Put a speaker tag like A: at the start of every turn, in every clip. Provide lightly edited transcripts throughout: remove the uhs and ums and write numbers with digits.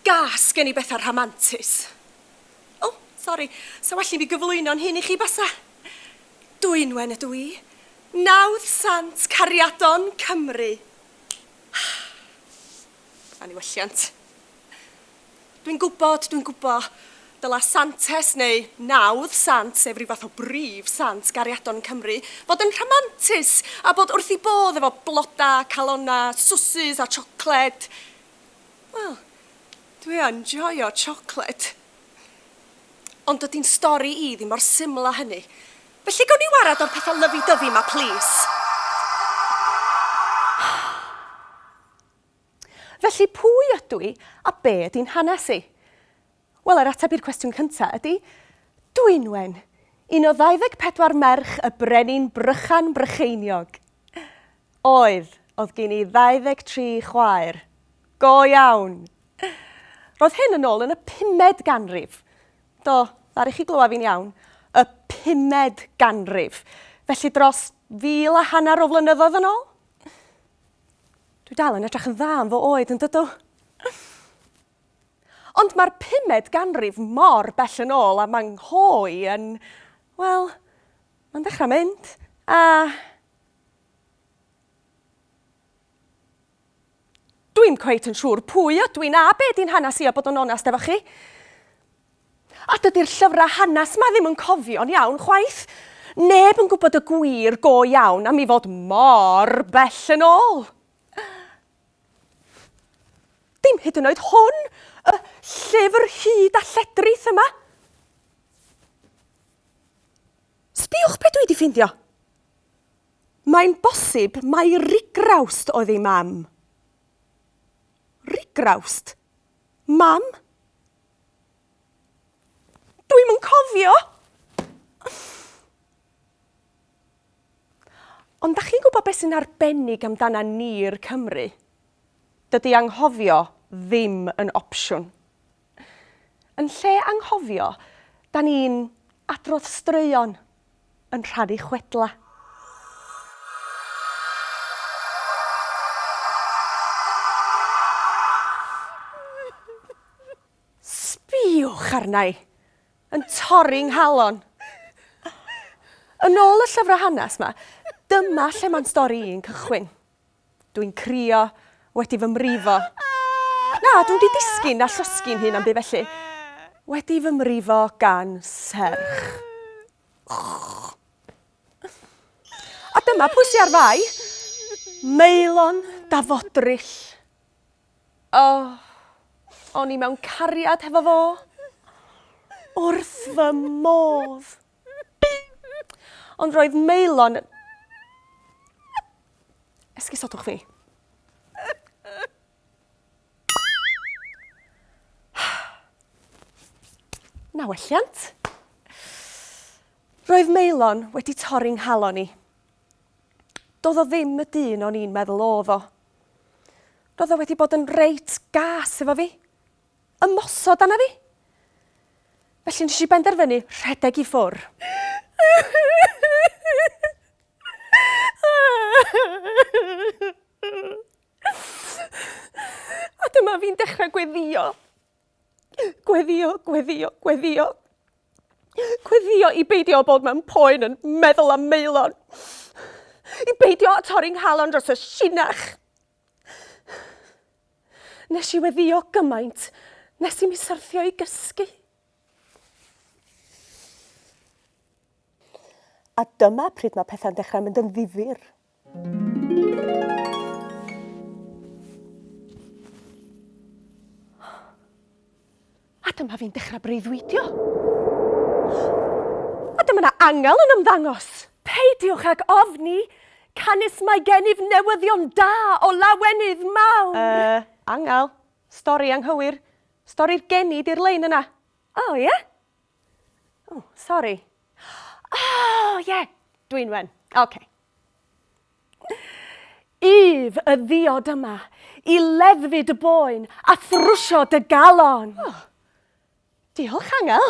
A: Gas gen i bethau rhamantus. O, sori, 'sa well i mi gyflwyno'n hun i chi basa? Dwynwen ydw i. Nawdd Sant Cariadon Cymru. Aniwylliant. Dwi'n gwybod, dwi'n gwybod, dyla santes neu nawdd sant, sef rhyw fath o brif sant gariadon Cymru, fod yn rhamantus a bod wrth ei bodd efo bloda, calonna, swsys a siocled. Wel, dwi yn joio siocled. Ond dydi'n stori i ddim mor syml â hynny. Felly gawn ni warad o'r pethau lyfi-dyfi 'ma plîs? Felly pwy ydw i a be ydi'n hanes i? Wel, yr ateb i'r cwestiwn cynta ydi Dwynwen, un o 24 merch y brenin Brychan Brycheiniog. Oedd, oedd gin i 23 chwaer. Go iawn! Roedd hyn yn ôl yn y pumed ganrif. Do, ddaru chi glywed fi'n iawn, y pumed ganrif. Felly dros fil a hanner o flynyddoedd yn ôl? Dwi dal yn edrych yn dda am fy oed yn dydw? Ond mae'r pumed ganrif mor bell yn ôl a mae 'ngho i yn, wel, mae'n dechrau mynd. A dwi'm cweit yn siŵr pwy ydw i na be di'n hanes i a bod yn onest efo chi. A dydi'r llyfrau hanes 'ma ddim yn cofio'n iawn chwaith. Neb yn gwybod y gwir go iawn am ei fod mor bell yn ôl. Dim hyd yn oed hwn, y llyfr hud a lledrith yma. Sbiwch be dwi 'di ffeindio. Mae'n bosib mai rigrawst oedd ei mam. Rigrawst? Mam? Dwi'm yn cofio! Ond da chi'n gwybod beth sy'n arbennig amdana ni'r Cymry? Dydy anghofio ddim yn opsiwn. Yn lle anghofio, da ni'n adrodd straeon, yn rhannu chwedlau. Sbïwch arna i! Yn torri 'nghalon. Yn ôl y llyfrau hanes 'ma, dyma lle mae'n stori i'n cychwyn. Dwi'n crio, wedi fy mrifo. Na, dwi'm 'di disgyn na llosgi'n hun na'm byd felly. Wedi fy mrifo gan serch. A dyma pwy sy ar fai. Maelon Dafodrill. O, o'n i mewn cariad hefo fo. Wrth fy modd. Ond roedd Maelon... Esgusodwch fi. Na welliant. Roedd Maelon wedi torri 'nghalon i. Doedd o ddim y dyn o'n i'n meddwl o'dd o. Roedd o wedi bod yn reit gas efo fi. Ymosod arna fi. Felly nes i benderfynu rhedeg i ffwr. A dyma fi'n dechrau gweddio. Gweddio, gweddio, gweddio. Gweddio i beidio â bod mewn poen yn meddwl am Maelon. I beidio â torri 'nghalon dros y llinach. Nes i weddio gymaint nes i mi syrthio i gysgu. A dyma pryd mae pethau'n dechrau mynd yn ddifyr. A dyma fi'n dechrau breuddwydio. A dyma 'na angel yn ymddangos. Peidiwch ag ofni, canys mae gennyf newyddion da o lawenydd mawr. Yy, angel, stori anghywir. Stori'r geni 'di'r lein yna. O, ie? O, sori. O, ie, Dwynwen. Oce. Yf y ddiod yma i leddfu dy boen a thrwsio dy galon. O, diolch, Angel.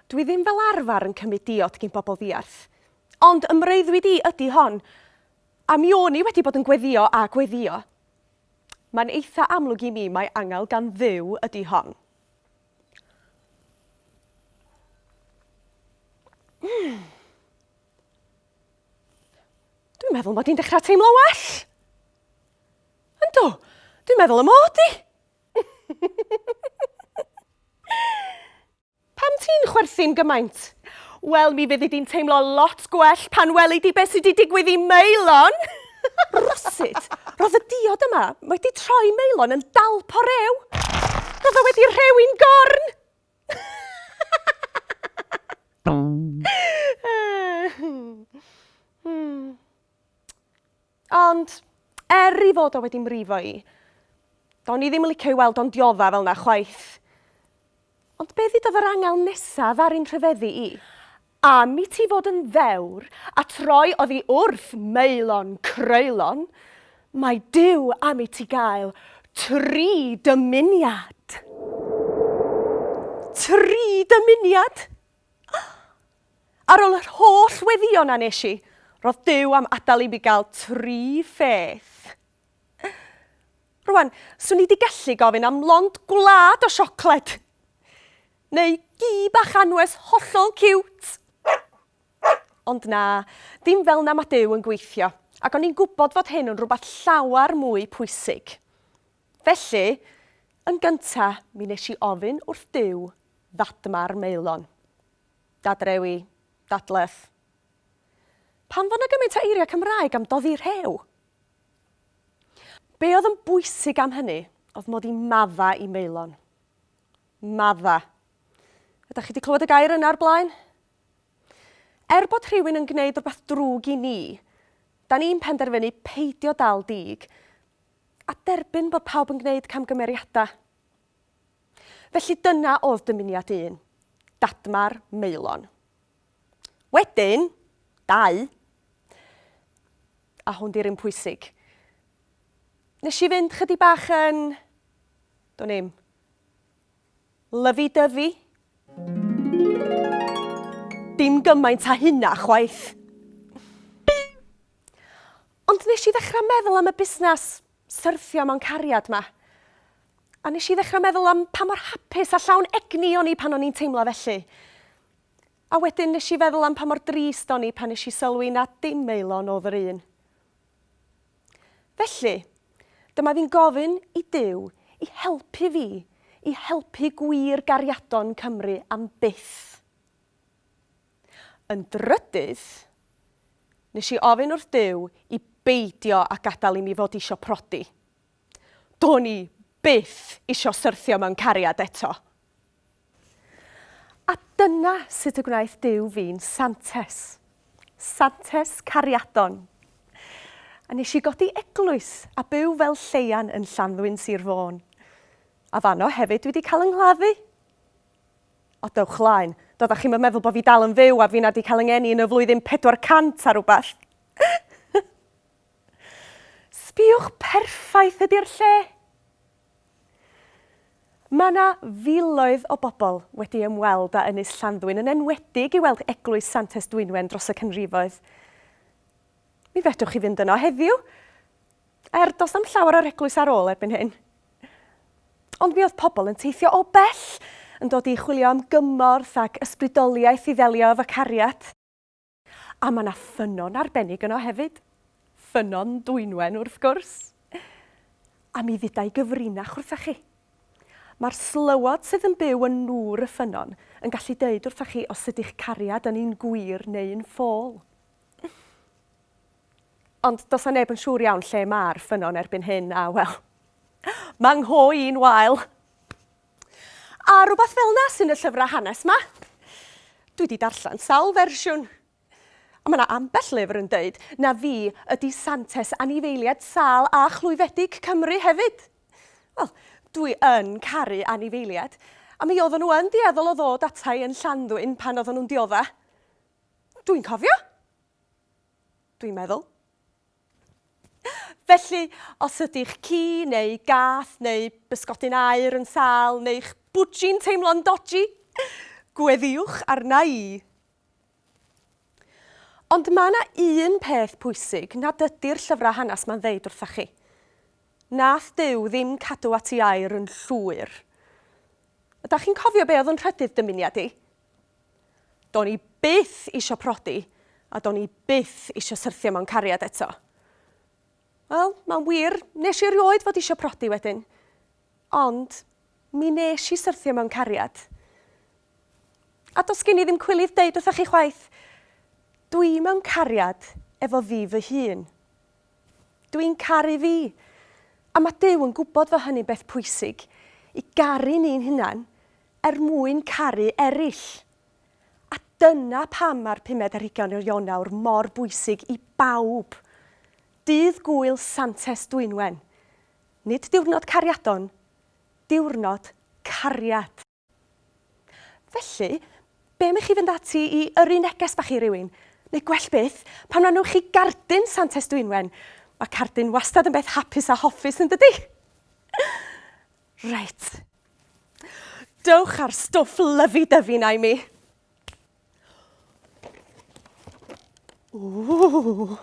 A: Dwi ddim fel arfer yn cymryd diod gin bobl ddiarth, ond ym mreuddwyd i ydy hon, a mi o'n i wedi bod yn gweddio a gweddio. Mae'n eitha amlwg i mi mai angel gan Dduw ydy hon. Mm. Dwi'n meddwl mod i'n dechrau teimlo well. Yndw, dwi'n meddwl y mod i. Pam ti'n chwerthin gymaint? Wel, mi fyddi di'n teimlo lot gwell pan weli di beth sydd wedi digwydd i Maelon! Rywsut, roedd y diod yma wedi troi Maelon yn dalp o rew. Roedd o wedi rhewi'n gorn! Ond, er i fod o wedi mrifo i, do'n i ddim yn licio i weld o'n diodda fel 'na chwaith. Ond be ddudodd yr angel nesa ddaru'n rhyfeddu i? Am i ti fod yn ddewr a troi oddi wrth Maelon creulon, mae Duw am i ti gael tri dymuniad. Tri dymuniad? Ar ôl yr holl weddïo 'na nes i, ro'dd Duw am adael i mi gael tri pheth. Rwan, swn i 'di gallu gofyn am lond gwlad o siocled. Neu gi bach anwes hollol ciwt. Ond na, dim fel 'na ma' Duw yn gweithio, ac o'n i'n gwybod fod hyn yn rhywbeth llawer mwy pwysig. Felly, yn gynta, mi nes i ofyn wrth Duw ddadma'r maelon. Dadrewi, dadleth. Pam fod 'na gymaint o eiriau Cymraeg am doddi rhew? Be oedd yn bwysig am hynny oedd mod i'n madda i Maelon. Madda. Ydych chi wedi clywed y gair yna o'r blaen? Er bod rhywun yn gwneud rhywbeth drwg i ni, da ni'n penderfynu peidio dal dig a derbyn bod pawb yn gwneud camgymeriadau. Felly dyna oedd dymuniad un, Dadmar Maelon. Wedyn, dau, a hwn di'r un pwysig. Nes i fynd chydig bach yn, do'n i'm, lovey-dovey. Dim gymaint â hynna chwaith. Ond nes i ddechrau meddwl am y busnes syrthio mewn cariad 'ma. A nes i ddechrau meddwl am pa mor hapus a llawn egni o'n i pan o'n i'n teimlo felly. A wedyn nes i feddwl am pa mor drist o'n i pan nes i sylwi nad dim Maelon o'dd yr un. Felly, dyma fi'n gofyn i Duw i helpu fi i helpu gwir gariadon Cymru am byth. Yn drydydd, nes i ofyn wrth Duw i beidio â gadael i mi fod isio prodi. Do'n i byth isio syrthio mewn cariad eto. A dyna sut y gwnaeth Duw fi'n santes. Santes cariadon. A nes i godi eglwys a byw fel lleian yn Llanddwyn Sir Fôn. A fanno hefyd dwi 'di cael 'y nghladdu. O dewch laen, doeddach chi'm yn meddwl bod fi dal yn fyw a finna 'di cael 'y ngeni yn y flwyddyn 400 a rhywbeth. Sbïwch perffaith ydi'r lle. Mae 'na filoedd o bobl wedi ymweld â Ynys Llanddwyn, yn enwedig i weld Eglwys Santes Dwynwen dros y canrifoedd. Mi fedrwch chi fynd yno heddiw, er does na'm llawer o'r eglwys ar ôl erbyn hyn. Ond mi oedd pobl yn teithio o bell yn dod i chwilio am gymorth ac ysbrydoliaeth i ddelio efo cariad. A mae 'na ffynnon arbennig yno hefyd. Ffynnon Dwynwen, wrth gwrs. A mi ddeuda i gyfrinach wrtha chi. Mae'r slywod sydd yn byw yn nŵr y ffynnon yn gallu deud wrtha chi os ydi'ch cariad yn un gwir neu'n ffôl. Ond does 'na neb yn siŵr iawn lle mae'r ffynnon erbyn hyn, a wel, mae 'ngho i'n wael. A rhywbeth fel 'na sy'n y llyfrau hanes 'ma. Dwi 'di darllen sawl fersiwn. A mae 'na ambell lyfr yn deud na fi ydi santes anifeiliaid sâl a chlwyfedig Cymru hefyd. Wel, dwi yn caru anifeiliaid, a mi oedden nhw yn dueddol o ddod ata i yn Llanddwyn pan oedden nhw'n diodda. Dwi'n cofio. Dwi'n meddwl. Felly, os ydy'ch ci neu gath neu bysgodyn aur yn sâl neu'ch bwji'n teimlo'n dodgy, gweddïwch arna i. Ond mae yna un peth pwysig nad ydy'r llyfrau hanes ma'n ddeud wrthach chi. Nath Duw ddim cadw at ei air yn llwyr. Ydach chi'n cofio be oedd yn nhrydydd dymuniad i? Do'n i byth isio prodi, a do'n i byth isio syrthio mewn cariad eto. Wel, mae'n wir, nes i erioed fod isio prodi wedyn. Ond, mi nes i syrthio mewn cariad. A does gen i ddim cwilydd deud wrthach chi chwaith. Dwi mewn cariad efo fi fy hun. Dwi'n caru fi. A mae Duw yn gwybod fod hynny'n beth pwysig, i garu ni'n hunan er mwyn caru eraill. A dyna pam mae'r pumed ar hugain o Ionawr mor bwysig i bawb. Dydd Gŵyl Santes Dwynwen. Nid diwrnod cariadon, diwrnod cariad. Felly, be am i chi fynd ati i yrru neges bach i rywun? Neu gwell byth, pan wnawn chi gardyn Santes Dwynwen? Mae cardyn wastad yn beth hapus a hoffus, yn dydi? Reit. Dewch â'r stwff lyfi-dyfi na i mi. Ooh.